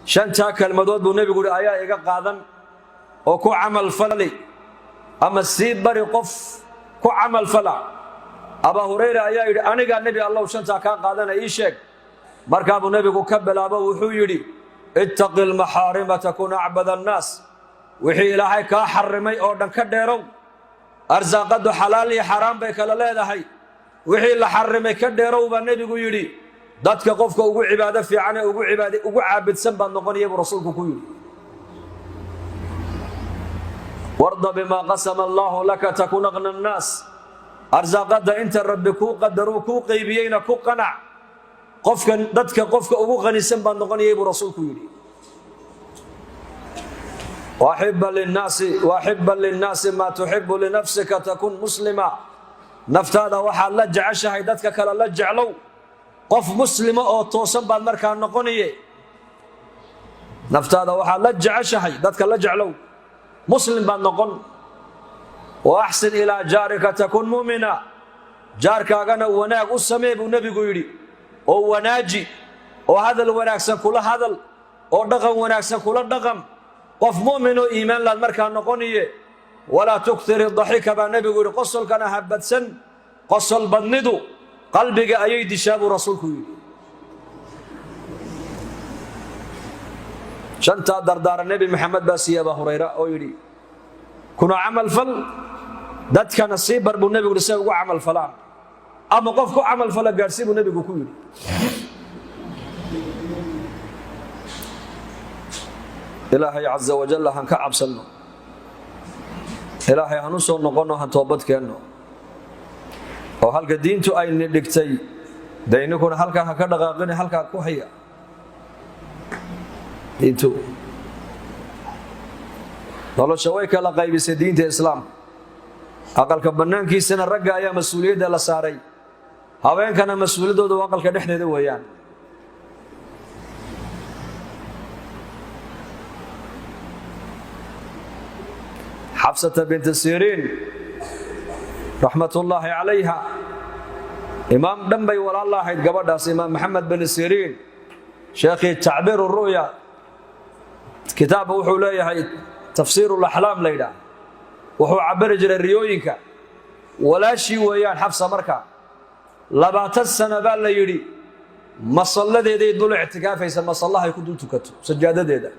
Shantaa kelmadood buu nebigu yidhi ayaa iga qaadan oo ku camal fali ama sii bari qof ku camal fala. Abaa Hurayra ayaa yidhi, anigaa, Nebi Allow, shantaa kaa qaadana, ii sheeg. Markaa buu nebigu ka bilaabo, wuxuu yidhi: "Ittaqi lmaxaarima takun acbad annaas." Wixii Ilaahay kaa xarimay oo dhan ka dheerow. Arsaaqaddu xalaal iyo xaaraan bay kala leedahay. Wixii la xarimay ka dheerow baa nebigu yidhi. Dadka qofka ugu cibaado fiican ee ugu cibaad ugu caabidsan baad noqonaya, buu rasuulku ku yidhi. "Warda bimaa qasama Allaahu laka takun aqna annaas." Arsaaqadda inta Rabbi kuu qadaruu kuu qaybiyeyna ku qanac. Qofka dadka qofka ugu qanisan baad noqonayay, buu rasuulku yidhi. "Waaxiba linnaasi maa tuxibu linafsika takun muslima." Naftaada waxaad la jeceshahay dadka kale la jeclow, qof muslima oo toosan baad markaa noqonaye. Naftaada waxaad la jeceshahay dadka la jeclow, muslim baad noqon. "Wa axsin ilaa jaarika takun mu'mina." Jaarkaagana wanaag u samee, buu nebigu yidhi, oo wanaaji, oo hadal wanaagsan kula hadal, oo dhaqan wanaagsan kula dhaqan. Qof mu'min oo iimaan laad markaa noqoniye. "Walaa tuktir daxika," baa nebigu yidhi. Qosolkana ha badsan. Qosol badnidu qalbiga ayay dishaa, buu rasuulku yidhi. Shantaa dardaara Nebi Maxamed baa siiyey Abaa Hurayra oo yidhi, kuna camal fal, dadkana sii bar, buu nebigu yidhi, say ugu camal falaan, ama qof ku camal fala gaadhsii, buu nebigu ku yidhi. Ilaahay caza wajal han ka cabsanno. Ilaahay han u soo noqonno, han toobad keenno, oo halka diintu ayni dhigtay dee ininkuna halkaa ha ka dhaqaaqina, halkaa ku haya diintu. Nolosha way kala qaybisay diinta Islaamka. Aqalka bannaankiisana ragga ayaa mas-uuliyadda la saaray, haweenkana mas-uuliyaddooda waa aqalka dhexdeeda weeyaan. Xafsata binti Siriin, raxmatullaahi calayha, imaam dhan bay walaal la ahayd gabadhaas, Imaam Maxamed bin Siriin, sheekhii Tacbiir Ru'ya. Kitaabba wuxuu leeyahay Tafsiirulaxlaam la yidhaah, wuxuu cabiri jiray riyooyinka. Walaashii weeyaan Xafsa. Marka 20 sano baa la yidhi masalladeeday dul ictikaafaysa, masallahay ku dul tukato sajaadadeeda.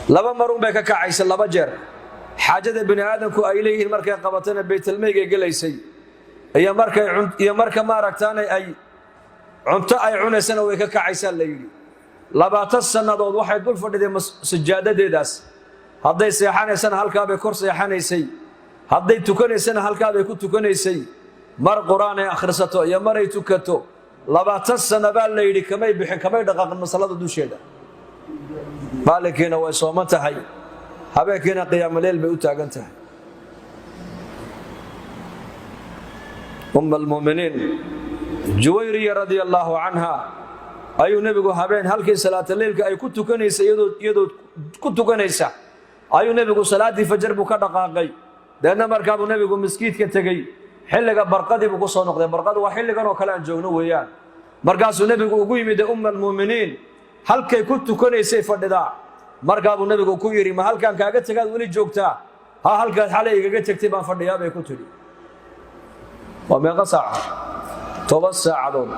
Laba marun bay ka kacaysa, laba jeer xaajada bini aadamku ay leeyihiin markay qabatana baytalmeygay gelaysay, iyo markay iyo marka maaragtaanay ay cunto ay cunaysana way ka kacaysaa, la yidhi. 20 sannadood waxay dul fadhiday sajaadadeedaas. Hadday seexanaysana halkaabay kor seexanaysay, hadday tukanaysana halkaabay ku tukanaysay. Mar qur-aan ay akhrisato iyo maray tukato, 20 sano baa la yidhi kamay bixin, kamay dhaqaaqin masalada dusheeda. Maalinkiina way sooman tahay, habeenkiina qiyaamoleel bay u taagan tahay. Umma almu'miniin Juwayriya, radia allaahu canha, ayuu nebigu habeen halkii salaataleylka ay ku tukanaysa, iyadoo ku tukanaysa, ayuu nebigu salaaddii fajar buu ka dhaqaaqay. Deedna markaabuu nebigu maskiidka tegey. Xilliga barqadii buu ku soo noqday. Barqadu waa xilligan oo kale aan joogno weeyaan. Markaasuu nebigu ugu yimid umma almu'miniin, halkay ku tukanaysay fadhidaa. Markaabuu nebigu ku yidhi, "Ma halkaan kaaga tegaad weli joogtaa?" "Ha, halkaad xalay igaga tegtay baan fadhiyaa," bay ku tidhi. Waa meeqa saaca? 10 saacadood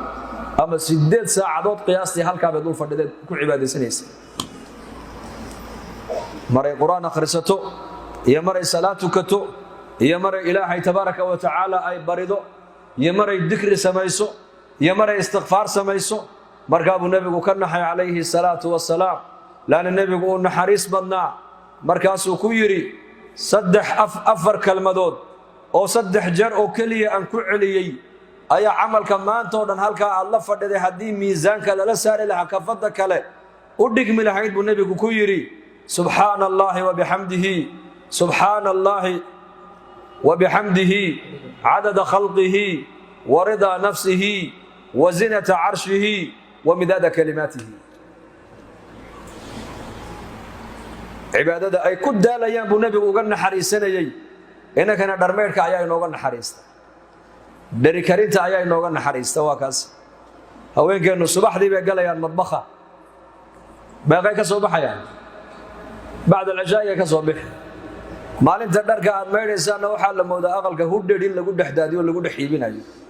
ama 8 saacadood qiyaastii halkaabay dul fadhideed ku cibaadaysanaysa. Maray qur-aan akhrisato iyo maray salaad tukato iyo maray Ilaahay tabaaraka wa tacaala ay barido iyo maray dikri samayso iyo maray istikfaar samayso. Markaa buu nebigu ka naxay, calayhi salaatu wasalaam, laanna nebigu uu naxariis badnaa. Markaasuu ku yidhi, "Saddex, afar kelmadood oo saddex jeer oo keliya aan ku celiyey ayaa camalka maanta oo dhan halkaa aad la fadhiday haddii miisaanka lala saari lahaa kafadda kale u dhigmi lahayd," buu nebigu ku yidhi. "Subxaana Allaahi wabixamdihi, subxaana Allaahi wabixamdihi, cadada khalqihi wa ridaa nafsihi wa zinata carshihi wa midaada kalimaatihi." Cibaadada ay ku daalayaan buu nebigu uga naxariisanayey. Inankana dharmeydhka ayaa inooga naxariista, dherikarinta ayaa inooga naxariista. Waa kaas, haweenkeennu subaxdii bay galayaan madbaha. Meeqay ka soo baxayaan? Bacd alcishaa'igay ka soo bixi. Maalinta dharka aad maydhaysaanna waxaa la moodaa aqalka hudhed in lagu dhex daadiyo, lagu dhex iibinayo.